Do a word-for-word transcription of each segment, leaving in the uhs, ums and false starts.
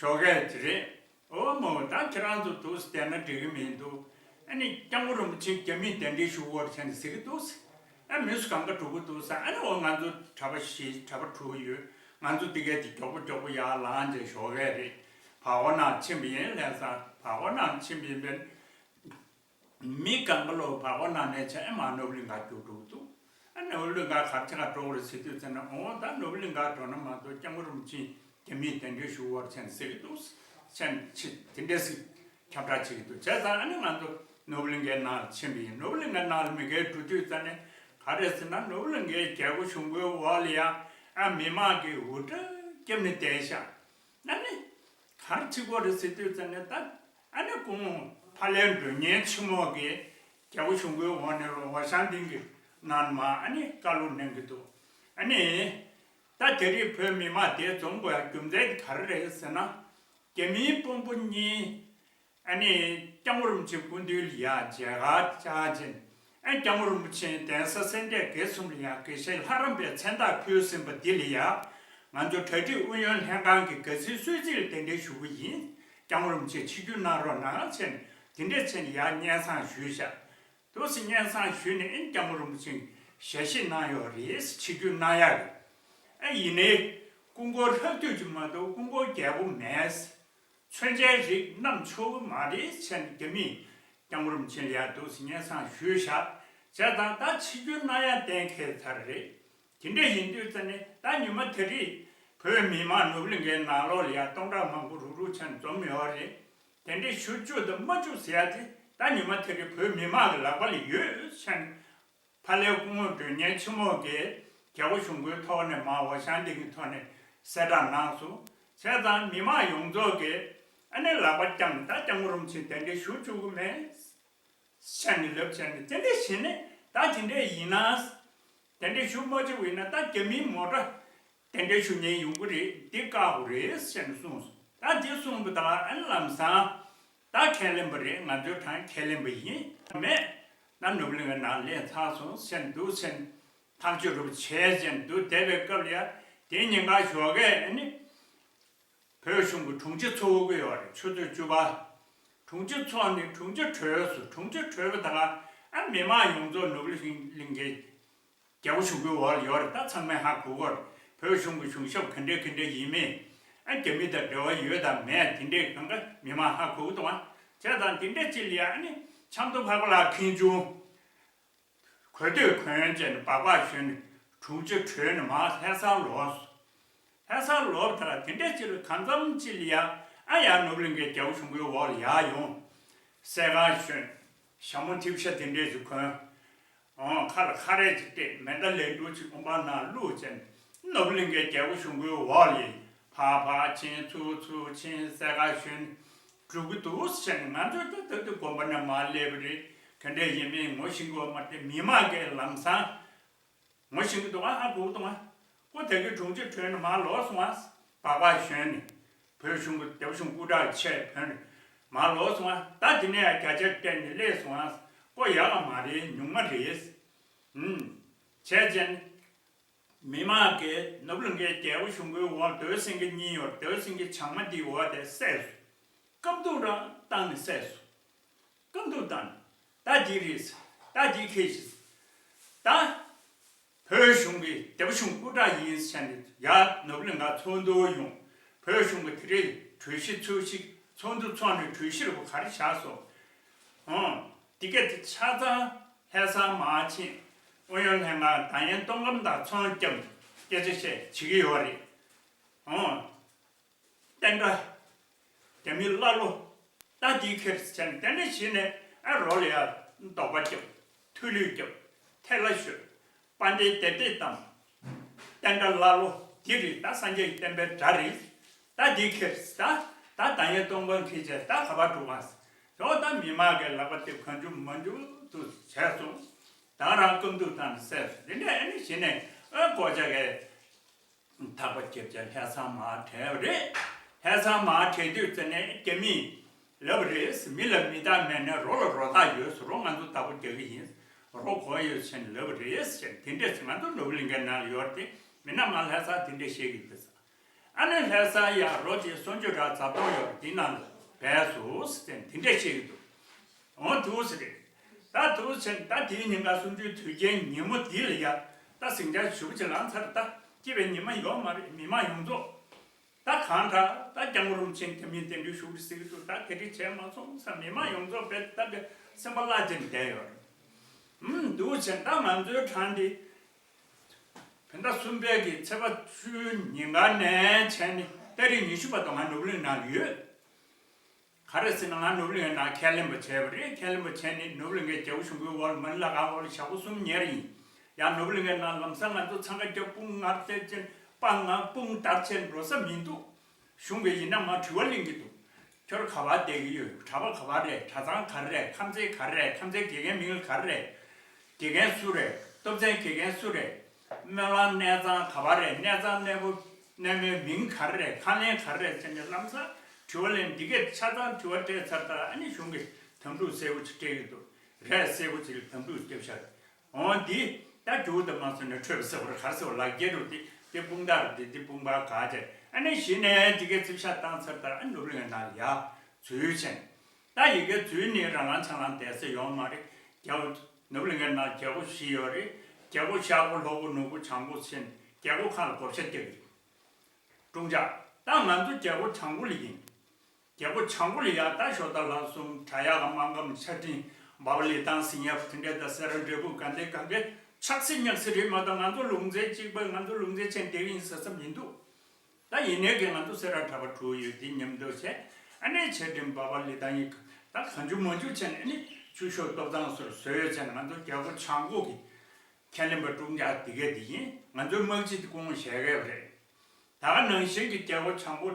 ཞོགས་ཀས་དེ་རེད། འོ་མོ་ད་ཁྱེད་རང་ཚོ་འདུག་བསྡད་ན་འགྲིག་གི་མི་འདུག་ཨ་ནི་སྐྱབས་མགོན་རིན་པོ་ཆེ་རྒྱ་མིས་གདན་འདྲེན་ཞུ་བར་བྱས་ནས་ཟེར་གི་འདུག་ཨ་མི་སུ་གང་ག་འགྲོ་གི་འདུག་ཨ་ནི་འོ་ང་ཚོ་གྲྭ་པ་བཞི་གྲྭ་པ་དྲུག་ཡོད། ང་ཚོ་འདི་གས་དེ་མགྱོགས་པོ་མགྱོགས་པོ་ཡར་ལངས་བྱས་ཞོགས་ཀས་རེད། བར་སྐོར་ནང་ཕྱིན་པ་ཡིན། ལྷ་ས་བར་སྐོར་ནང་ཕྱིན་པ་ཡིན་པས། མི་གང་ག་ལོ་བར་སྐོར་ནང་ནས་བྱས་ཨེ་མ་ནོར་བུ་གླིང་ག་རྒྱུགས་འགྲོ་གི་འདུག་ཨ་ནོར་བུ་གླིང་ག་ག་རེ་བྱེད་ག་འགྲོ་གི་རེད་ཟེར་དུས་ཙམ་ན། འོ་ད་ནོར་བུ་གླིང་ག་འགྲོ་ན་མ་གཏོགས་སྐྱབས་མགོན་རིན་པོ་ཆེ་རྒྱ་མིས་གདན་འདྲེན་ཞུ་བར་བྱས་ནས་ཟེར་གི་འདུག་བྱས་ནས་ཕྱི་དེ་འདྲས་ཞིག་ཁྱབ་བསྒྲགས་བྱེད་ཀྱི་འདུག་བྱས་ཙང་ཨ་ནི་ང་ཚོ་ནོར་བུ་གླིང་གའི་ནང་ལ་ཕྱིན་པ་ཡིན། ནོར་བུ་གླིང་གའི་ནང་ལ་མི་སྒེར་འགྲོ་དུས་ཙམ་ནས་ག་རེ་ཟེར་ན། ནོར་བུ་གླིང་གའི་རྒྱལ་སྒོ་གཞུང་སྒོའི་འོག་ལ་ཡ་ཨ་མི་མང་གིས་འུར་སྒྲ་བརྒྱབ་ནས་བསྡད་ཤག་ཨ་ནི་ག་རེ་བྱེད་དགོས་རེད་ཟེར་དུས་ཙམ་ནས། ད་ཨ་ནི་སྐུ་ངོ་ཕ་ལྷའི་མགྲོན་གཉེར་ཆེན་མོ་གིས་རྒྱལ་སྒོ་གཞུང་སྒོའི་འོག་ནས་ཝ་ཤང་ཏིང་གི་ནང་མར་ཨ་ནི་བཀའ་སློབ་གནང་གི་འདུག་ཨ་ནི་ད་དེ་རིང་བོད་མི་མང་དེ་འཛོམས་དགོས་ཡ་རྒྱུ་མཚན་དེ་ག་རེ་རེད་ཟེར་ན། རྒྱ་མིའི་དཔོན་པོ་གཉིས་ཨ་ནི་སྐྱབས་མགོན་རིན་པོ་ཆེ་སྐུ་མདུན་ལ་ཡ་མཇལ་ཁ་བཅར་བྱས། ཨ་སྐྱབས་མགོན་རིན་པོ་ཆེ་གདན་ས་སེ་འབྲས་དགེ་གསུམ་ལ་ཡ་དགེ་བཤེས་ལྷ་རམས་པའི་མཚན་རྟགས་ཕུལ་ཟིན་པ་འདི་ལ་ཡ་ང་ཚོ་གྲ་སྒྲིག་ཨུ་ཡོན་ལྷན་ཁང་གི་དགའ་ཚལ་གསོལ་ཚིགས་ལ་གདན་འདྲེན་ཞུ་གི་ཡིན། སྐྱབས་མགོན་རིན་པོ་ཆེ་ཆིབས་བསྒྱུར་གནང་རོགས་གནང་ཟེར་ནས་དེ་འདྲས་བྱས་ནས་ཡ་སྙན་སེང་ཞུས་བཞག་འདུག་སེ་སྙན་སེང་ཞུས་ནས་ཨེ་སྐྱབས་མགོན་རིན་པོ་ཆེ་ཞལ་བཞེས་གནང་ཡོད་རེད། ཆིབས་བསྒྱུར་གནང་ཡག་གི། ཨེ་ཡིན་ནའི་སྐུ་འཁོར་ལྷག་སྡུད་ཅིག་མ་གཏོགས་སྐུ་འཁོར་རྒྱས་པོ་མེད། མཆོད་མཇལ་རིགས་བསྣམས་ཆོག་གི་མ་རེད་ཟེར་ནས་རྒྱ་མིས་སྐྱབས་མགོན་རིན་པོ་ཆེ་ལ་ཡ་འདུག་སེ་སྙན་སེང་ཞུས་བཞག་བྱས་ཙང་ད་ཆིབས་བསྒྱུར་གནང་ཡག་གཏན་འཁེལ་ཚར་རེད། དེ་འདྲ་ཡིན་དུས་ཙམ་ནས་ད་ཉི་མ་དེ་རིང་བོད་མི་མང་ནོར་བུ་གླིང་གའི་ནང་ལོགས་ལ་ཡ་སྟོང་ཕྲག་མང་པོ་རུག་རུག་བྱས་ནས་འཛོམས་ཡོད་རེད། དེ་འདྲའི་ཞུ་བཅུག་དང་མ་བཅུག་ཟེར་ཡ་དེ་ད་ཉི་མ་དེ་རིང་བོད་མི་མང་གི་ལག་པ་ལ་ཡོད་ཟེར་ནས་ཕ་ལྷའི་སྐུ་ངོ་མགྲོན་གཉེར་ཆེན་མོ་གིས་རྒྱལ་སྒོ་གཞུང་སྒོའི་ཐོག་ནས་མར་ཝ་ཤང་ཏིང་གི་ཐོག་ནས་གསལ་བསྒྲགས་གནང་སོང་། བྱས་ཙང་མི་མང་ཡོངས་རྫོགས་ཀྱིས་ཨ་ནི་ལག་པ་བརྐྱངས་ནས་ད་སྐྱབས་མགོན་རིན་པོ་ཆེ་གདན་འདྲེན་ཞུ་བཅུག་གི་མེད། བཤད་ནས་ལབ་བྱས་ནས་དེ་འདྲ་བྱས་ནས་ད་དེ་འདྲ་ཡིན་ན། དེ་འདྲ་ཞུ་མ་བཅུག་པ་ཡིན་ན་ད་རྒྱ་མིའི་མོ་ཊ་དེ་འདྲ་ཞུ་མཁན་ཡོང་གི་རེད། འདི་བཀག་དགོས་རེད་ཟེར་ནས་གསུངས་སོང་། ད་འདི་གསུངས་པ་དང་ཨ་ནི་ལམ་སང་ད་ཁས་ལེན་པ་རེད། ང་ཚོའི་གྲངས་ཁས་ལེན་པ་ཡིན། མེད་ན་ནོར་བུ་གླིང་གའི་ནང་སླེབས་ཚར་སོང་ཟེར་འདུག་ཟེར་ནས་ཐག་གཅོད་རུབ་བྱས་ཟེར་འདུག་བསྡད་པའི་སྐབས་ལ་ཡ་དེའི་ཉིན་གང་ཞོགས་ཀས་ཨ་ནི། བོད་གཞུང་གི་དྲུང་ཆེ་ཚོགས་ཀྱི་ཡོད་རེད། ཆུ་ཚོད་བཅུ་པ། དྲུང་ཆེ་ཚོགས་ནས་དྲུང་ཆེ་གྲོལ་སོང་། དྲུང་ཆེ་གྲོལ་བ་དང་ཨ་མི་མང་ཡོངས་རྫོགས་ནོར་བུ་གླིང་གའི་རྒྱལ་སྒོ་གཞུང་སྒོའི་འོག་ལ་ཡོད་རེད། ད་ཚང་མས་ཧ་གོ་གི་རེད། བོད་གཞུང་གི་གཞུང་ཞབས་ག་འདྲས་ག་འདྲས་ཡིན་མིན། ཨ་རྒྱ་མི་དང་འབྲེལ་བ་ཡོད་དང་མེད་དེ་འདྲས་གང་ག་མི་མང་ཧ་གོ་གི་འདུག་ཨ་བྱས་ཙང་དེ་འདྲས་ཅིག་ལ་ཡ་ཨ་ནི་ཆབ་མདོ་འཕགས་པ་ལགས་མཁན་ཆུང་གོས་ཐོད་གོན་བྱས་ནས་སྦག་སྦག་ཞོན་ནས་དྲུང་ཆེ་གྲོལ་ནས་མར་ལྷ་སར་ལོག་སོང་། ལྷ་སར་ལོག་པ་དང་དེ་འདྲས་ཅིག་ལ་གང་འཚམ་ཅིག་ལ་ཡ་ཨ་ཡར་ནོར་བུ་གླིང་གའི་རྒྱལ་སྒོ་གཞུང་སྒོའི་འོག་ལ་ཡར་ཡོང་། སེར་ཁ་ཞོན། ཞྭ་མོ་མཐེབ་ཤ་དེ་འདྲས་ཅིག་གོན། ཨོ་ཁ་ལ་ཁ་རས་ཅིག་སྤྲད། མེ་མདའ་ལན་དྲུག་ཅིག་དཔུང་པ་ནང་བླུགས་བྱས་ནས་ནོར་བུ་གླིང་གའི་རྒྱལ་སྒོ་གཞུང་སྒོའི་འོག་ལ་ཕར་ཕར་ཕྱིན་ཚུར་ཚུར་ཕྱིན་སེར་ཁ་ཞོན་འགྲོ་གི་འདུག་ཟེར་ནས། ང་ཚོ་ད་ད་དུང་དགོན་པ་ནས་མར་སླེབས་པ་རེད། ག་འདྲས་ཡིན་མིན་ངོ་ཤེས་ཀྱི་ཡོད་མ་རེད། མི་མང་གིས་ལམ་སང་ངོ་ཤེས་ཀྱི་འདུག་ཨ། ཧ་གོ་གི་འདུག་ཨ། ཁོ་དེ་གའི་དྲུང་ཆེ་གྲོལ་ནས་མར་ལོག་སོང་ཨ། སྦག་སྦག་ཞོན་ནས་བོད་གཞུང་གི་རྒྱལ་པོ་གཞུང་སྐུ་དྲག་ཆེ་བོད་ནས་མར་ལོག་སོང་ཨ། ད་དེ་ནས་ཡང་བརྒྱ་ཆ་སྤྲད་ནས་སླེབས་སོང་ཨ། ཁོ་ཡག་ག་མ་རེད། ཉུང་མ་རེད། ཨུམ། བྱས་ཙང་མི་མང་གིས་ནོར་བུ་གླིང་གའི་རྒྱལ་པོ་གཞུང་སྐུའི་འོག་རྡོའི་སེང་གེ་གཉིས་ཡོད། རྡོའི་སེང་གེ་བྱང་མ་འདིའི་འོག་དེ་བསད་སོང་། རྐང་ཐུག་རང་བཏང་ནས་བསད་སོང་། རྐང་ཐུག་བཏང་ནས་ད་འདི་རེད། ད་འདི་ཁེལ་ཤི། ད་བོད་གཞུང་གི་རྒྱལ་པོ་གཞུང་སྐུ་དྲག་ཡིན་ཟེར་ནས་ཡར་ནོར་བུ་གླིང་ག་ཚོགས་འདུ་ཡོང་། བོད་གཞུང་གི་དེ་རིང་གྲོས་གཞི་ཚོགས་གཞི་ཚོགས་འདུ་ཚོགས་ནས་གྲོས་གཞི་རུ་ག་རེ་བཞག་སོང་། ཨོ། འདི་ག་དེ་ཆ་ཚང་ལྷ་སར་མར་ཕྱིན། ཨུ་ཡོན་ལྷན་ཁང་བདག་ཉིད་སྟོང་སྐམ་དང་ཚོང་བརྒྱབ་སྐད་ཆ་བཤད་བྱེད་ཀྱི་ཡོད་རེད། ཨོ། བསྟན་དགྲ། རྒྱ་མི་ཀླ་ཀློ། ད་འདི་ཁེར་བྱས་ནས་དེ་འདྲ་བྱས་ནས་ཨ་རོ་ལ་ཡ་འདོགས་པ་རྒྱབ། མཐུ་ལུད་རྒྱབ། ཐལ་ལ་གཞོལ། དཔལ་ལྡན་བདེ་བདེ་དང་། བསྟན་དགྲ་ཀླ་ཀློ་འདི་རེད། ད་སངས་རྒྱས་ཀྱི་བསྟན་པའི་དགྲ་རེད། ད་འདི་ཁེར་ད་ད་བདག་ཉིད་སྟོང་སྐམ་ཁེར་བྱས་ད་ག་པར་འགྲོ་ག་ཟེར། ད་མི་མང་གི་ལག་པ་དེ་གང་བྱུང་མང་བྱུང་དུ་བྱས་སོང་། ད་རང་རྐང་ཐུག་བཏང་ནས་བསད་སོང་། འདི་འདྲ་ཨ་ནི་བྱས་ནས་ཨ་ཀོ་ཅག་གི་ཐག་པ་བརྒྱབ་བྱས་ལྷ་སར་མར་བྲོས་པ་རེད། ལྷ་སར་མར་བྲོས་དུས་ཙམ་ནས་རྒྱ་མིས་ལབ་པ་རེད། མི་ལ་མི་རྟག་མེད་ན་རོ་ལ་རོ་རྟག་ཡོད་ཟེར། རོ་ང་ཚོ་བདག་པོ་རྒྱག་གི་ཡིན། རོ་དགོས་ཡོད་ཟེར་ནས་ལབ་པ་རེད་ཟེར། དེ་འདྲས་ང་ཚོ་ནོར་བུ་གླིང་གའི་ནང་ལ་ཡོད་རེད་དེ། མི་སྣ་མང་ལྷ་སར་དེ་འདྲས་བཤད་ཀྱི་ཡོད་ཟེར། ཨ་ནི་ལྷ་ས་ཡ་རོ་དེ་སོང་ཆུ་ར་རྫ་སྟོང་ཡོད་དེ་ནང་ལ་བས་སོ་ཟེར་དེ་འདྲས་བཤད་ཀྱི་འདུག་འོ་འདུག་ཟེར་རེད། ད་འདུག་ཟེར་ད་དེའི་ཉིན་ག་གསུམ་བཅུའི་དུས་རྒྱན་ཉིན་མོ་འདི་ལ་ཡ་ད་ཟིང་ཆ་ཞུ་བ་ཅིག་ལངས་ཚར། ད་སྐྱིད་པའི་ཉི་མ་ཡོད་མ་རེད། མི་མང་ཡོངས་རྫོགས་ད་གང་དྲག་ད་སྐྱབས་མགོན་རིན་པོ་ཆེ་འཐུས་མི་གདན་འདྲེན་ཞུ་རེ་ཟེར་གྱི་འདུག་ད་དེ་འདྲས་བྱས་མ་སོང་ས་མི་མང་ཡོངས་རྫོགས་དཔེ་ད་དཔེ་སེམས་པ་བརླག་བྱས་བསྡད་ཡོད་རེད། ཨུམ་འདུག་ཟེར་ད་ང་ཚོའི་གྲངས་འདི། བོད་ཟླ་གསུམ་པའི་གི་ཚེས་པ་བཅུའི་ཉིན་ག་ནས་བྱས་ནས་ཏ་རིག་ཉི་ཤུ་བར་དུ་ང་ནོར་བུ་གླིང་ནང་ཡོད། ག་རེ་ཟེར་ན་ང་ནོར་བུ་གླིང་ནང་ཁས་ལེན་པ་བྱས་པ་རེད། ཁས་ལེན་པ་བྱས་ནས་ནོར་བུ་གླིང་གའི་རྒྱལ་པོ་གཞུང་གི་འོག་ལ་མ་ཎི་ལྷ་ཁང་འོག་ལ་ཞག་པོ་གསུམ་ཉལ་ཡིན། ཡང་ནོར་བུ་གླིང་གའི་ནང་ལམ་སང་ང་ཚོ་འཚང་ཁ་རྒྱབ་དཔུང་ངར་བསྡད་ཅན་པ་ང་དཔུང་དར་ཆེན་འགྲོ་ས་མི་འདུག་གཞུང་གིས་ཡིན་ན་མར་དྲི་བ་གླེང་གི་འདུག་ཁྱོད་ག་པར་བསྡད་ཀྱི་ཡོད། གྲྭ་པ་ག་པར་རེད། གྲྭ་ཚང་ག་རེ་རེད། ཁམས་ཚན་ག་རེ་རེད། ཁམས་ཚན་དགེ་རྒན་མིང་ལ་ག་རེ་རེད། དགེ་རྒན་སུ་རེད། སྟོབས་ཆེན་དགེ་རྒན་སུ་རེད། སྨོན་ལམ་གནས་ཚང་ག་པར་རེད། གནས་ཚང་གནས་པོ་གནས་མོའི་མིང་ག་རེ་རེད། ཁང་ལན་ག་རེ་རེད་ཟེར་ནས་ལམ་སང་དྲི་བ་གླེང་། འདི་གས་ཆ་ཚང་དྲི་བ་སྤྲད་ཚར་ད་ཨ་ནི་གཞུང་གིས་དམ་ཕྲུག་གསལ་པོ་ཅིག་སྤྲད་ཀྱི་འདུག་རས་གསལ་པོ་ཅིག་ལ་དམ་ཕྲུག་བརྒྱབ་ཤག་འོ་འདི་ད་རྒྱུག་དང་མ་སོང་ནས་འཕྲོད་པ་ཟེར་བ་རེད། ག་རེ་ཟེར་བ་ལག་འཁྱེར་རུ་འདི་འདི་དཔུང་དར་འདི་འདི་དཔུང་པ་ག་བྱས་ཨ་ནི་གཞི་ནས་འདི་གའི་རྩིབ་ཤ་བཏང་ཚར་ད་ཨ་ནི་ནོར་བུ་གླིང་ནང་ལ་ཡ་འཛུལ་ཕྱིན། ད་ཡི་གེ་འཛུལ་ནས་རང་ལང་ཆང་ལང་བསྡད་ས་ཡོད་མ་རེད། རྒྱལ་པོ་ནོར་བུ་གླིང་ནང་རྒྱལ་སྒོ་བཞི་ཡོད་རེད། རྒྱལ་སྒོ་ཤར་སྒོ་ལྷོ་སྒོ་ནུབ་སྒོ་བྱང་སྒོ་ཕྱིན། རྒྱལ་སྒོ་ཁག་ལ་བགོ་བཤའ་རྒྱག་གི་རེད། ཀྲུང་ཇག་ད་ང་ཚོ་རྒྱལ་སྒོ་བྱང་སྒོ་ལ་ཡིན། རྒྱལ་སྒོ་བྱང་སྒོ་ལ་ཡ་ད་ཞོ་ད་ལ་གསུམ་བྲག་གཡག་དམར་སྒམ་ཆར་སྤྲིན་འབའ་པ་ལི་ཐང་སིང་ཡ་བུ་དེ་འདྲས་ད་སེ་ར་འབྲས་སྤུངས་དགའ་ལྡན་གངས་རྒན་ཆགས་སེ་ཉག་སེ་རེད་མ་གཏོགས་ང་ཚོ་ལུང་ཚན་གཅིག་པ་ང་ཚོ་ལུང་ཚན་ཆེན་འདེགས་ཡིན་ཟེར་ས་མི་འདུག་ད་ཡིན་ནའི་གི་ང་ཚོ་སེ་ར་གྲྭ་པ་དྲུག་ཡོད་དེ་མཉམ་དུ་བྱས་ཨ་ནེ་ཆར་སྤྲིན་འབའ་པ་ལི་ཐང་ཡིན་ད་གང་བྱུང་མང་བྱུང་བྱས་ནས་ཨ་ནེ་ཆུ་ཤོག་ཏོག་ཚང་སོར་བཟོས་ཡོད་བྱས་ནས་ང་ཚོ་རྒྱལ་སྒོ་བྱང་སྒོ་གི་ཁས་ལེན་པ་དཀྲུག་འཇག་དེ་གས་དེ་ཡིན། ང་ཚོའི་དམག་སྤྱི་དེ་སྐུ་ངོ་ཞལ་གས་པ་རེད། ད་ག་ནང་བཞིན་གྱི་རྒྱལ་སྒོ་བྱང་སྒོ་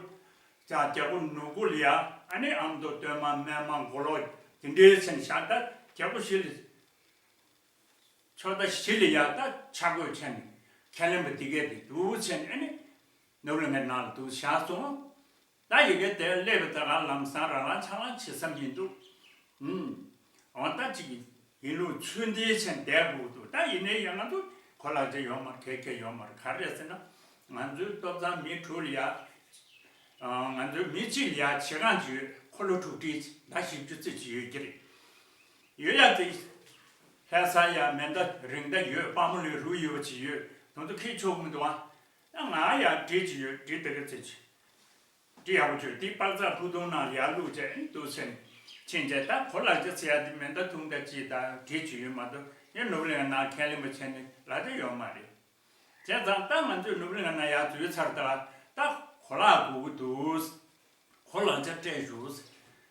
ཅག་རྒྱལ་སྒོ་ནུབ་སྒོ་ལ་ཡ་ཨ་ནི་ཨ་མདོ་སྟོད་མ་སྨད་མ་མགོ་ལོག་དེ་འདྲའི་ཚན་བཞག་ད་རྒྱལ་སྒོ་བཞི་ལ་ཕྱོགས་མཐའ་བཞི་ལ་ཡ་ད་ཆ་བགོས་བྱས་ནས་ཁས་ལེན་པ་དེ་གས་དེ་འདུག་བྱས་ནས་ཨ་ནི་ནོར་བུ་གླིང་གའི་ནང་ལ་འདུག་བཞག་སོང་། ད་ཡི་གེ་དེ་སླེབས་པའི་ད་ག་ལམ་སང་རང་ལང་ཆང་ལང་བྱེད་ས་མི་འདུག་ཨུམ། འོ་ད་ཅིག་ཡིན་ལུགས་ཚུལ་འདིའི་ཆེན་བསྡད་དགོས་འདུག་ད་ཡིན་ནའི་ཡང་ང་ཚོ་གོ་ལག་ཅིག་ཡོད་མ་རེད། གལ་གལ་ཡོད་མ་རེད། ག་རེ་རེད་ཟེར་ན་ང་ཚོའི་ཏོག་ཙམ་མི་དྲུག་ལ་ཡ། ང་ཚོའི་མི་གཅིག་ལ་ཡ་བྱེད་སྒང་ཅིག་ཡོད། འཁོར་ལོ་དྲུག་ཁྲིའི་ཟླ་བཞི་བཅུ་རྩིས་ཅིག་ཡོད་ཀྱི་རེད། ཡོད་ཡ་དེ་ལྷ་ས་ཡ་མེ་མདའ་རིང་མདའ་ཡོད། དཔའ་མོ་ལོས་རུ་ཡོད་པ་ཅིག་ཡོད། དེ་ཚོ་ཁྱེར་ཆོག་གི་མི་འདུག་ཨ། ད་ང་ཡ་འབྲི་ཅིག་ཡོད། འབྲི་དེ་ག་རྩིས་ཅིག་འབྲི་ཡག་པོ་བྱོས། དེ་པགས་ཚག་ཕུ་ཐུང་ནང་ལ་ཡར་བླུགས་བྱས་འདུག་སེམས་ཕྱིན་བྱས་ད་གོ་ལག་ཆ་ཟེར་ཡ་དེ་མེ་མདའ་ཐུང་མདའ་གཅིག་དང་འབྲི་ཅིག་ཡོད་མ་གཏོགས་ཡང་ནོར་བུ་གླིང་ནང་ཁས་ལེན་པ་བྱས་ནས་ལག་ཆ་ཡོད་མ་རེད། བྱས་ཙང་ད་ང་ཚོས་ནོར་བུ་གླིང་ནང་ཡར་འཛུལ་ཚར་ད་ད་གོ་ལག་དགོས་ཀྱི་འདུག་གོ་ལག་ཆ་སྤྲད་ཞུ།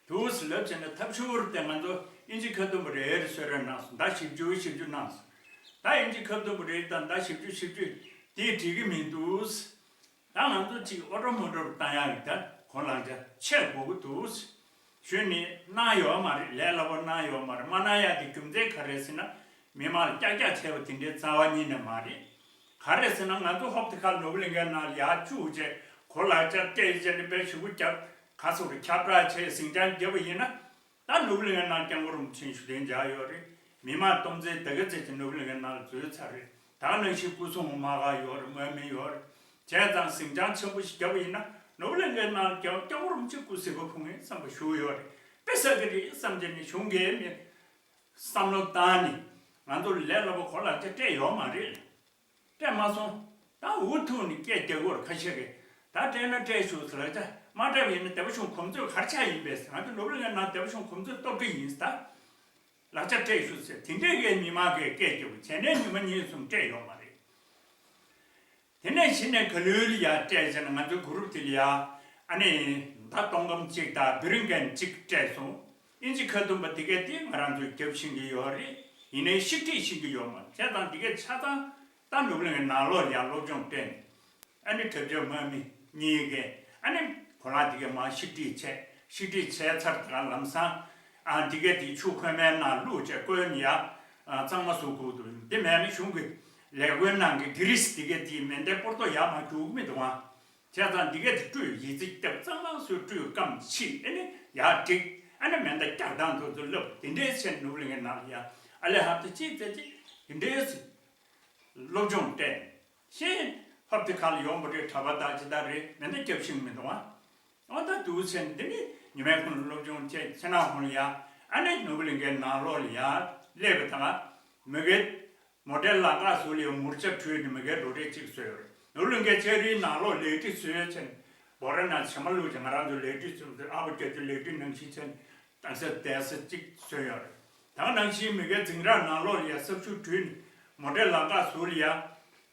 འདུག་ལབ་བྱས་ནས་ཐབས་ཤོར་དེ་ང་ཚོ་ཨིན་ཇི་ཁ་ཐུམ་རེ་རེ་གསོལ་རས་གནང་སོང་། ཟླ་བཞི་བཅུ་བཞི་བཅུ་གནང་སོང་། ད་ཨིན་ཇི་ཁ་ཐུམ་རེ་དང་ཟླ་བཞི་བཅུ་བཞི་བཅུ་དེ་འགྲིག་གི་མི་འདུག་ད་ང་ཚོ་གཅིག་ཨོ་ཊོ་མོ་ཊོར་བཏང་ཡག་གི་ད་གོ་ལག་ཆ་ཆེ་དགོས་ཀྱི་འདུག་ཞུས་ནས་གནང་ཡོད་མ་རེད། ལས་སླ་པོ་གནང་ཡོད་མ་རེད། མ་གནང་ཡག་གི་རྒྱུ་མཚན་ག་རེ་ཟེར་ན་མི་མང་ལ་ཀྱག་ཀྱག་བྱས་པ་དེ་འདྲའི་རྩ་བ་ཉིད་ནས་མ་རེད། ག་རེ་ཟེར་ན་ང་ཚོ་ཧོབ་ཏེ་ཁ་ནོར་བུ་གླིང་གའི་ནང་ལ་ཡར་བཅུག་བྱས་གོ་ལག་ཆ་སྤྲད་བྱས་ནས་དཔེ་ཞུ་གུ་རྒྱབ་ག་སོགས་རེ་ཁྱབ་བསྒྲགས་བྱས་ཟིང་ཆ་བརྒྱབ་པ་ཡིན་ན། ད་ནོར་བུ་གླིང་གའི་ནང་སྐྱབས་མགོན་རིན་པོ་ཆེ་ཞུ་གཏན་འཇགས་ཡོད་རེད། མི་མང་སྟོང་ཚད་ད་ག་ཚད་ཅིག་ནོར་བུ་གླིང་གའི་ནང་ལ་འཛུལ་ཚར་རེད། ད་ག་ནང་བཞིན་སྐུ་སྲུང་དམག་སྒར་ཡོད་རེད། དམག་མི་ཡོད་རེད། བྱས་ཙང་ཟིང་ཆ་ཆེན་པོ་ཞིག་བརྒྱབ་པ་ཡིན་ན་ནོར་བུ་གླིང་གའི་ནང་སྐྱབས་སྐྱབས་མགོན་རིན་པོ་ཆེ་སྐུ་གཟུགས་པོ་ཕུང་ངེས་བསམ་པ་ཞུ་ཡོད་རེད། དཔེ་བསགས་ཀྱི་རེད་བསམ་བྱས་ནས་གཞུང་གིས་མི་བསམ་བློ་བཏང་ནས་ང་ཚོ་ལས་སླ་པོ་གོ་ལག་ཆ་སྤྲད་ཡོད་མ་རེད། སྤྲད་མ་སོང་། ད་འུ་ཐུག་ནས་སྐད་རྒྱག་གི་ཡོད་རེད་ཁ་ཤས་ཀྱིས། ད་སྤྲད་ན་སྤྲད་ཤོག་ཟེར་ལབ་ད། མ་སྤྲད་པ་ཡིན་ན་སྡེ་པ་གཞུང་གོམས་སྲོལ་ག་རེ་ཆགས་ཡིན་པས་ཟེར། ང་ཚོ་ནོར་བུ་གླིང་གའི་ནང་སྡེ་པ་གཞུང་གོམས་སྲོལ་གཏོར་གྱི་ཡིན་ཟེར་ད། ལག་ཆ་སྤྲད་ཤོག་ཟེར་དེ་འདྲས་ཀྱི་མི་མང་གིས་སྐད་རྒྱག་གི་བྱས་ནས་ཉི་མ་གཉིས་གསུམ་སྤྲད་ཡོད་མ་རེད། དེ་ནས་གཞི་ནས་ག་ལེར་ཡར་སྤྲད་བྱས་ན་ང་ཚོའི་གུ་རུབ་དེ་ལ་ཡ་ཨ་ནི་མདའ་སྟོང་སྒམ་གཅིག་དང་བི་རི་ཀན་གཅིག་སྤྲད་སོང་། ཨིན་ཇི་ཁ་ཐུམ་པ་དེ་གས་དེ་ང་རང་ཚོས་རྒྱབ་ཤེས་ཀྱི་ཡོད་རེད། ཡིན་ནའི་ཤིག་ཏྲིག་ཤེས་ཀྱི་ཡོད་མ་རེད། བྱས་ཙང་དེ་གས་ཆ་ཚང་ད་ནོར་བུ་གླིང་གའི་ནང་ལོགས་ལ་ཡ་སློབ་སྦྱོང་སྤྲད་ནས་ཨ་ནི་དྲག་སྤྱོད་དམག་མི་གཉིས་ཀས་ཨ་ནི་གོ་ལག་དེ་གས་མར་ཤིག་ཏྲིག་བྱས། ཤིག་ཏྲིག་བྱས་ཚར་དེ་ག་ལམ་སང་ཨ་དེ་གས་དེ་ཆུ་ཁོལ་མའི་ནང་བླུགས་བྱས་བསྐོལ་ནས་ཡ་གཙང་མ་བཟོ་དགོས་འདུག་དེ་མེད་ན་གཞུང་གི་ལས་བགོས་ནང་གི་གྷི་རིས་དེ་གས་དེ་མེ་མདའི་སྤོར་ཏོ་ཡར་མར་རྒྱུག་གི་མི་འདུག་ཨ། བྱས་ཙང་འདི་གས་དེ་བཀྲུས་ཡི་ཙི་བཏབ་གཙང་མ་བཟོས་བཀྲུས་སྐམ་ཕྱིས་ཨ་ནི་ཡར་བསྒྲིགས། ཨ་ནི་མེ་མདའ་བཀྱག་སྟངས་དེ་ཚོ་བསླབས། དེ་འདྲའི་ཕྱིར་ནོར་བུ་གླིང་གའི་ནང་ལ་ཡ་ཨ་ལས་ཧབ་ཏུ་ཅིག་ཙེ་ཅིག་དེ་འདྲའི་སློབ་སྦྱོང་སྤྲད་ཤེས། ཕབ་དེ་ཁ་ལ་ཡོང་པ་རེད། གྲྭ་པ་དག་ཅི་ལྟར་རེད། མེ་མདའ་རྒྱབ་ཤིང་མི་འདུག་ཨ། ཨོ་ད་དུ་ཚེ་འདི་ནི་ཉི་མའི་ཁོང་སློབ་སྦྱོང་བྱས་ཚེ་ན་ཁོང་ལ་ཡ། ཨ་ནི་ནོར་བུ་གླིང་གའི་ནང་ལོགས་ལ་ཡ་སླེབས་པའི་དང་མི་གའི་མོ་ཊའི་ལམ་ཁ་ཟུར་ལ་ཡ་མུར་ཆ་བྲུས་ནས་མི་གའི་འགྲོ་གྲས་གཅིག་བཟོས་ཡོད་རེད། ནོར་བུ་གླིང་གའི་ལྕགས་རིའི་ནང་ལོགས་ལས་སྒྲིག་བཟོས་ཚེ་ནི་འབོ་ར་ན་བྱེ་མ་བླུགས་ཀྱི་ང་རང་ཚོ་ལས་སྒྲིག་བཟོས་ཚེ་ཨ་ཕོ་རྒྱ་ཆུ་ལས་སྒྲིག་ནང་བཞིན་ཚེ་ནི་གདན་ས་གདན་ས་གཅིག་བཟོས་ཡོད་རེད། ད་ག་ནང་བཞིན་མི་གའི་འཛིང་རག་ནང་ལོགས་ལ་ཡ་སྲབ་ཤུག་བྲུས་ནས་མོ་ཊའི་ལམ་ཁ་ཟུར་ལ་ཡ་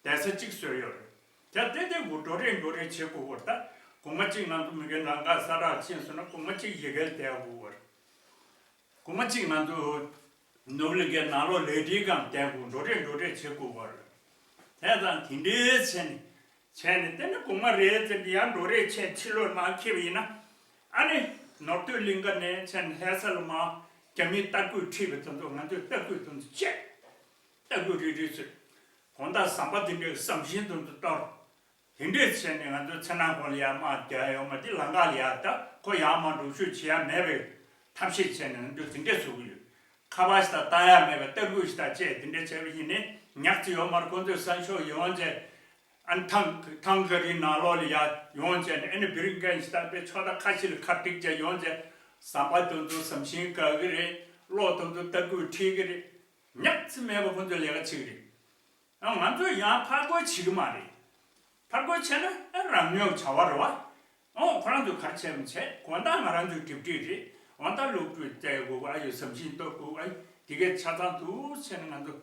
གདན་ས་གཅིག་བཟོས་ཡོད་རེད། ད་ལྟ་དེ་འགོ་འགྲོ་རེས་འགྲོ་རེས་བྱེད་དགོས་པར་ད། གོང་མ་གཅིག་ང་ཚོ་མི་གའི་ལམ་ཁ་ས་རག་ཕྱིན་སོང་ན་གོང་མ་གཅིག་ཡི་གེར་བསྡད་དགོས་པར། གོང་མ་གཅིག་ང་ཚོ་ནོར་བུ་གླིང་གའི་ནང་ལོགས་ལས་སྒྲིག་སྒང་བསྡད་དགོས། འགྲོ་རེས་འགྲོ་རེས་བྱེད་དགོས་པར། དེ་ཙང་དེ་འདྲའི་ཚེ་ནི་བྱས་ནས་དེ་ནི་གོང་མ་རེད་ཟེར་ནས་ཡར་འགྲོ་རེས་བྱས་ཕྱི་ལོགས་མར་འཁྱེར་བ་ཡིན་ན། ཨ་ནི་ནོར་སྟོད་གླིང་ག་ནས་བྱས་ནས་ལྷ་ས་ལ་མར་རྒྱ་མིའི་རྟ་རྒོད་ཁྲིད་པའི་དོན་དུ་ང་ཚོས་རྟ་རྒོད་དོན་དུ་བཅད། རྟ་རྒོད་རིལ་རིལ་ཚོས། གོང་ད་ཟམ་པ་དེ་འདྲའི་ཟམ་ཤིང་དོན་དུ་གཏོར། དེ་འདྲས་བྱས་ནས་ང་ཚོའི་ཚེ་ནང་ཁོང་ལ་ཡར་དམག་རྒྱག་ཡོང་མ་དེ་ལམ་ཁ་ལ་ཡར་ད་ཁོ་ཡར་མར་འགྲོ་ཤུགས་བྱེད་ཡ་མེད་པའི་ཐབས་ཤེས་བྱས་ནས་ང་ཚོས་དེ་འདྲས་བཟོ་གི་ཡོད། ཁ་པར་ཞིག་ད་བཏང་ཡ་མེད་པའི་རྟ་རྒོད་ཞིག་ད་བཅད་དེ་འདྲས་བྱས་པ་ཡིན་ནའི་ཉག་ཅིག་ཡོད་མ་རེད། ཁོང་ཚོས་ས་ཕྱོགས་ཡོང་བྱས་ཨ་ནི་ཐང་ཐང་ག་རིའི་ནང་ལོགས་ལ་ཡར་ཡོང་བྱས་ནས་ཨ་ནི་བི་རི་མགོ་ཞིག་ད་དཔེ་ཕྱོགས་མཐའ་ཁ་ཤས་ལ་ཁ་བསྒྲིགས་བྱས་ཡོང་བྱས་ཟམ་པ་དོན་དུ་ཟམ་ཤིང་བཀག་གི་རེད། གློག་དོན་དུ་རྟ་རྒོད་ཁྲིད་གི་རེད། ཉག་ཅིག་མེད་པ་ཁོང་ཚོས་ལས་ཀ་བྱེད་ཀྱི་རེད། ཨ་ང་ཚོས་ཡང་ཕར་རྒོལ་བྱེད་ཀྱི་མ་རེད། ཕར་རྒོལ་བྱས་ན་ཨ་རང་ཉོ་བྱ་བ་རེད་བ། ཨོ་ཁོ་རང་ཚོས་ག་རེ་བྱས་མི་བྱས། དགོང་དག་ང་རང་ཚོའི་གྲིབ་གྲིབ་རེད། འོ་ད་སློབ་ཕྲུག་བཙལ་དགོས། ཨ་ཡོད་ཟམ་ཤིང་གཏོར་དགོས། ཨ་དེ་གའི་ཆ་ཚང་འདུག་བྱས་ནས་ང་ཚོ་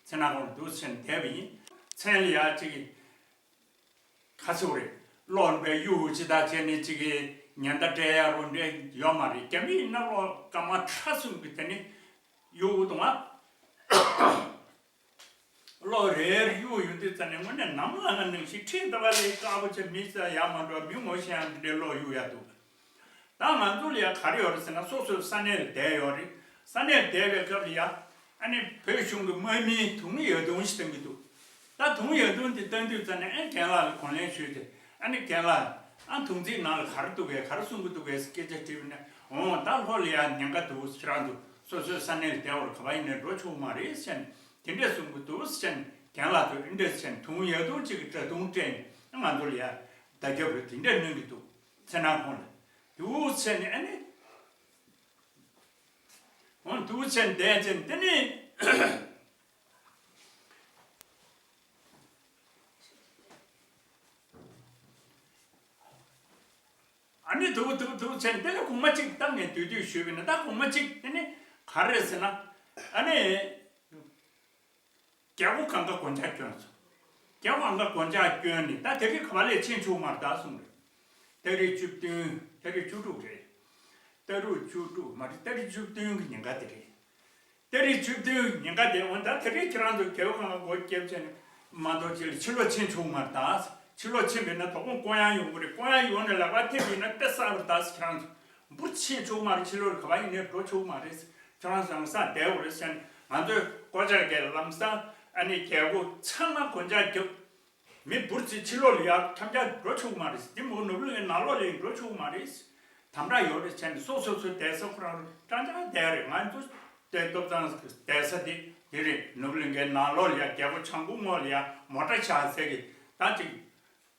ཚེ་ན་ཁོང་འདུག་བྱས་ནས་བསྡད་པ་ཡིན། མཚན་ལ་ཡ་གཅིག་གི་ཁ་ཚུགས་རེད། གློག་པའི་གཡུ་ཅི་ད་བྱས་ནས་གཅིག་གི་ཉེན་བརྡ་སྤྲད་ཡ་རུ་འདྲ་ཡོད་མ་རེད། རྒྱ་མིའི་གནམ་གློག་སྐར་མ་ཁྲ་གསུམ་གི་དེ་ནི་གཡུ་དུང་ཨ། གློག་རེ་རེ་གཡུག་ཡོང་དུས་ཙ་ནས་དངོས་གནས་ནམ་ལངས་ན་ནང་བཞིན་ཁྲིད་ལྟ་བ་ལས་དཀར་པོ་བྱས་མི་ཚ་ཡག་མ་འགྲོ། མི་ངོ་ཤེས་ཡང་འདི་འདྲའི་གློག་གཡུག་ཡ་འདུག་ད་ང་ཚོ་ལ་ཡ་ག་རེ་ཡོད་རེད་ཟེར་ན་སོ་སོའི་ས་གནས་ལ་བསྡད་ཡོད་རེད། ས་གནས་ལ་བསྡད་པའི་སྐབས་ལ་ཡ་ཨ་ནི་བོད་གཞུང་གི་དམག་མིའི་དུང་ཡ་དུང་ཞིག་བཏང་གི་འདུག་ད་དུང་ཡ་དུང་འདི་བཏང་དུས་ཙ་ནས་ཨ་རྒན་ལགས་ལ་གོང་ལེན་ཞུས་ཏེ་ཨ་ནི་རྒན་ལགས་ཨ་དུང་རྩིས་ནང་ལ་ག་རེ་འདུག་གས་ག་རེ་གསུང་གི་འདུག་གས་སྐད་ཆ་དྲིས་པ་ན་འོང་ད་ལྷོ་ལ་ཡ་ཉེན་ཁ་འདུག་ཁྱེད་རང་ཚོ་སོ་སོའི་ས་གནས་ལ་བསྡད་པར་ག་པ་ཡིན་ནས་འགྲོ་ཆོག་མ་རེད་ཟེར་ནས། དེ་འདྲས་གསུང་གི་འདུག་ཟེར་ནས་རྒན་ལགས་ཚོས་འདི་འདྲས་ཟེར་ནས་དུང་ཡ་དུང་གཅིག་གི་སྒྲ་དུང་སྤྲད་ནས་ང་ཚོ་ལ་ཡ་བརྡ་ཁྱབ་རེ་དེ་འདྲས་གནང་གི་འདུག་ཚེ་ན་ཁོང་ལ་འདུག་ཟེར་ནས་ཨ་ནི་འོང་འདུག་ཟེར་ནས་བསྡད་ཟེར་ནས་དེ་ནས་ཨ་ནི་འདུག་འདུག་འདུག་ཟེར་ནས་དེ་ལ་གོང་མ་གཅིག་བཏང་ནས་སྡོད་དུས་ཞུས་པ་ཡིན་ན་ད་གོང་མ་གཅིག་དེ་ནས་ག་རེ་རེད་ཟེར་ན་ཨ་ནི། རྒྱལ་པོ་གང་ག་སྒོ་ལྕགས་བསྐྱོན་སོང་། རྒྱལ་པོ་གང་ག་སྒོ་ལྕགས་བསྐྱོན་ནས་ད་དེ་རིང་ག་བ་ལས་ཕྱིན་ཆོག་མ་རེད་ད་གསུངས་རེད། ཏ་རིག་བཅུ་བདུན་ཏ་རིག་བཅུ་དྲུག་རེད། ཏ་རིག་བཅུ་དྲུག་མ་རེད་ཏ་རིག་བཅུ་བདུན་གི་ཉིན་ཀ་དེ་རེད། ཏ་རིག་བཅུ་བདུན་ཉིན་ཀ་དེ་འོན་ད་དེ་རིང་ཁྱེད་རང་ཚོ་རྒྱལ་པོ་གང་ག་སྒོ་བརྒྱབ་བྱས་ནས་མ་གཏོགས་ཅི་ལ་ཕྱི་ལོགས་ཕྱིན་ཆོག་མ་རེད་ད། ཕྱི་ལོགས་ཕྱིན་པས་ན་དོ་དགོང་བསྐོ་ཡང་ཡོང་གི་རེད། བསྐོ་ཡང་ཡོང་ནས་ལག་པ་ཐེབས་ཡིན་ན་དཔེ་བསགས་པ་རེད་ད་ཁྱེད་རང་ཚོ། འབུར་ཕྱིན་ཆོག་མ་རེད། ཕྱི་ལོགས་ག་པ་ཡིན་ནའི་འགྲོ་ཆོག་མ་རེད། ཁྱོད་རང་ཚོ་ལམ་སང་བསྡད་དགོས་རེད་ཟེར་ནས་ང་ཚོས་སྒོ་ལྕགས་ཀྱི་ལམ་སང་ཨ་ནི་རྒྱལ་སྒོ་ཚང་མ་སྒོ་ལྕགས་རྒྱབ། མི་འབུར་ཚིག་ཕྱི་ལོགས་ལ་ཡར་འཁྱམ་རྒྱག་འགྲོ་ཆོག་མ་རེད། འདི་མོ་ནོར་བུ་གླིང་ནང་ལོགས་ལ་ཡང་འགྲོ་ཆོག་མ་རེད། དམ་དྲག་ཡོད་རེད་ཟེར་ནས་སོ་སོ་སོའི་བསྡད་ས་ཁོ་རང་རང་རྐྱང་རྐྱང་བསྡད་རེད། ང་ཚོ་དེ་ཏོག་ཙམ་བསྡད་ས་དེ་དེ་རེད། ནོར་བུ་གླིང་གའི་ནང་ལོགས་ལ་ཡར་རྒྱལ་སྒོ་བྱང་ཁུག་ངོས་ལ་ཡར་མོ་ཊ་བཞག་ས་གི་ད་ཅིག་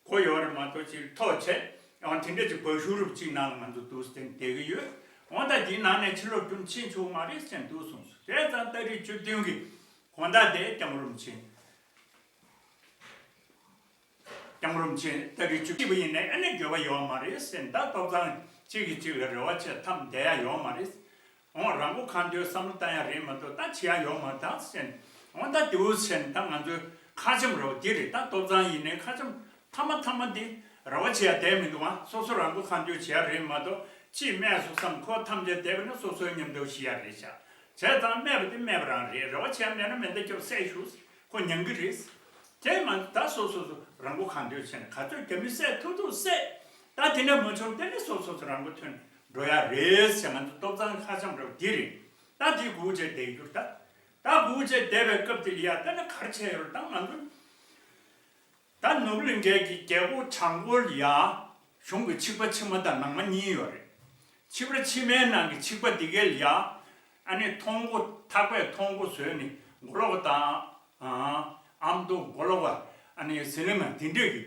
སྒོ་ཡོད་རེད་མ་གཏོགས་ཅིག་ཐོག་བྱས་ཡང་དེ་འདྲ་ཅིག་སྦ་ཤུ་རུབ་ཅིག་ནང་ལ་ང་ཚོ་འདུག་སེ་བསྡད་ཀྱི་ཡོད། འོ་ད་དེའི་ནང་ནས་ཕྱི་ལོགས་རྒྱུན་ཕྱིན་ཆོག་མ་རེད་ཟེར་འདུག་གསུངས་སོང་། བྱས་ཙང་ཏ་རིག་བཅུ་བདུན་གྱི་དགོང་དག་དེ་སྐྱབས་མགོན་རིན་པོ་ཆེ། སྐྱབས་མགོན་རིན་པོ་ཆེ་ཏ་རིག་བཅུ་གཅིག་པ་ཡིན་ནའི་ཨ་ནི་འགྱོད་པ་ཡོད་མ་རེད་ཟེར། ད་ཏོག་ཙམ་གཅིག་གིས་གཅིག་ལ་རེ་བ་བྱས་ཐམ་བསྡད་ཡ་ཡོད་མ་རེད། འོང་རང་མགོ་གང་ཐོན་བསམ་བློ་བཏང་ཡ་རེད་མ་གཏོགས་ད་བྱེད་ཡ་ཡོད་མ་རེད་ད་ཟེར། འོང་ད་དེའུ་ཟེར་ད་ང་ཚོའི་ཁ་ཆེམས་རོགས་འདི་རེད། ད་ཏོག་ཙམ་ཡིན་ནའི་ཁ་ཆེམས་མཐའ་མ་མཐའ་མ་འདི་རེ་བ་བྱེད་ཡ་བསྡད་མི་འདུག་ཨ། སོ་སོ་རང་མགོ་གང་ཐོན་བྱེད་ཡ་རེད་མ་གཏོགས་ཅིས་སྨྲས་སོང་བསམ་ཁོ་ཐམས་ཅད་བསྡད་པ་ན་སོ་སོའི་མཉམ་དུ་ཤི་ཡ་རེད་ཤག་བྱས་ཙང་སྨྲས་པ་དེ་སྨྲས་པ་རང་རེད། རེ་བ་བྱས་མེད་ན་མེ་མདའ་རྒྱབ་བསད་ཞུ། ཁོ་མྱང་གི་རེད། དེ་མ་ད་སོ་སོ་སོ་རང་མགོ་གང་ཐོན་བྱས་ནས་ག་ཚོད་རྒྱ་མི་བསད་ཐུབ་ཐུབ་བསད། ད་དེ་འདྲ་མ་བྱུང་དེ་ནི་སོ་སོ་སོ་རང་མགོ་ཐོན་འགྲོ་ཡ་རེད་ཟེར། ང་ཚོ་ཏོག་ཙམ་ཁ་ཆེམས་རོགས་འདི་རེད། ད་དེ་སྒུག་བྱས་བསྡད་རྒྱུ་ད། ད་སྒུག་བྱས་བསྡད་པའི་སྐབས་དེ་ལ་ཡ་ད་ནི་ག་རེ་བྱས་ཡོད་རེད། ད་ང་ཚོ་ད་ནོར་བུ་གླིང་གའི་གི་རྒྱལ་སྒོ་བྱང་སྒོ་ལ་ཡ་གཞུང་གི་ཆིག་པ་ཕྱི་མ་དང་ནང་མ་གཉིས་ཡོད་རེད། ཕྱི་པར་ཕྱི་མའི་ནང་གི་ཆིག་པ་འདི་གའི་ལ་ཡ་ཨ་ནི་མཐོང་སྒོ་ཐག་པས་མཐོང་སྒོ་བཟོས་ནས་མགོ་ལོག་དང་ཨ་མདོ་མགོ་ལོག་ ཨ་ནི་ཟི་ལིང་མ་དེ་འདྲས་ཀྱི་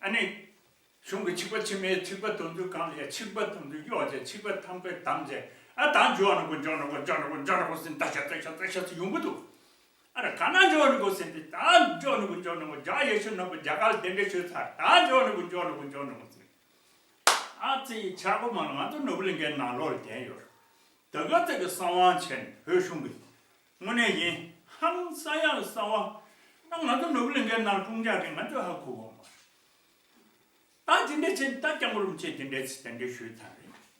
ཨ་ནི་གཞུང་གི་ཆིག་པ་ཕྱི་མའི་ཆིག་པ་དོན་ཚུལ་གང་ལ་ཡ་ཆིག་པ་དོན་ཚུལ་གཡོག་བྱས་ཆིག་པ་ཐམ་པའི་དམ་བྱས་ཨ་ད་འཇོག་ནི་གོ་འཇོག་ནི་གོ་འཇོག་ནི་གོ་འཇོག་ནི་གོ་ཟིན་ད་ཤ་ད་ཤ་ད་ཤ་ཚ་ཡོང་གི་འདུག་ཨ་ར་ག་ན་འཇོག་ནི་གོ་ཟིན་ཏེ་ད་འཇོག་ནི་གོ་འཇོག་ནི་གོ་རྒྱ་ཡེ་ཤུ་ནང་པ་རྒྱ་གར་དེ་འདྲས་ཤོད་ཚར་ད་འཇོག་ནི་གོ་འཇོག་ནི་གོ་འཇོག་ནི་གོ་ཟིན། ཨ་ཙི་ཡི་ཆག་སྒོ་མ་ལ་ང་ཚོ་ནོར་བུ་གླིང་གའི་ནང་ལོགས་ལ་བསྡད་ཡོད། ད་ག་ཚོད་ཀྱི་གསང་བ་བྱས་ནས་བོད་གཞུང་གི་དངོས་གནས་ཡིན་ཧང་ས་ཡ་གི་གསང་བ་ད་ང་ཚོ་ནོར་བུ་གླིང་གའི་ནང་དཀྲུག་འཇག་རེད་ང་ཚོས་ཧ་གོ་གོ་མ་རེད། ད་དེ་འདྲས་བྱས་ད་སྐྱབས་མགོན་རིན་པོ་ཆེ་དེ་འདྲས་དེ་འདྲས་ཞུས་ཚར་རེད།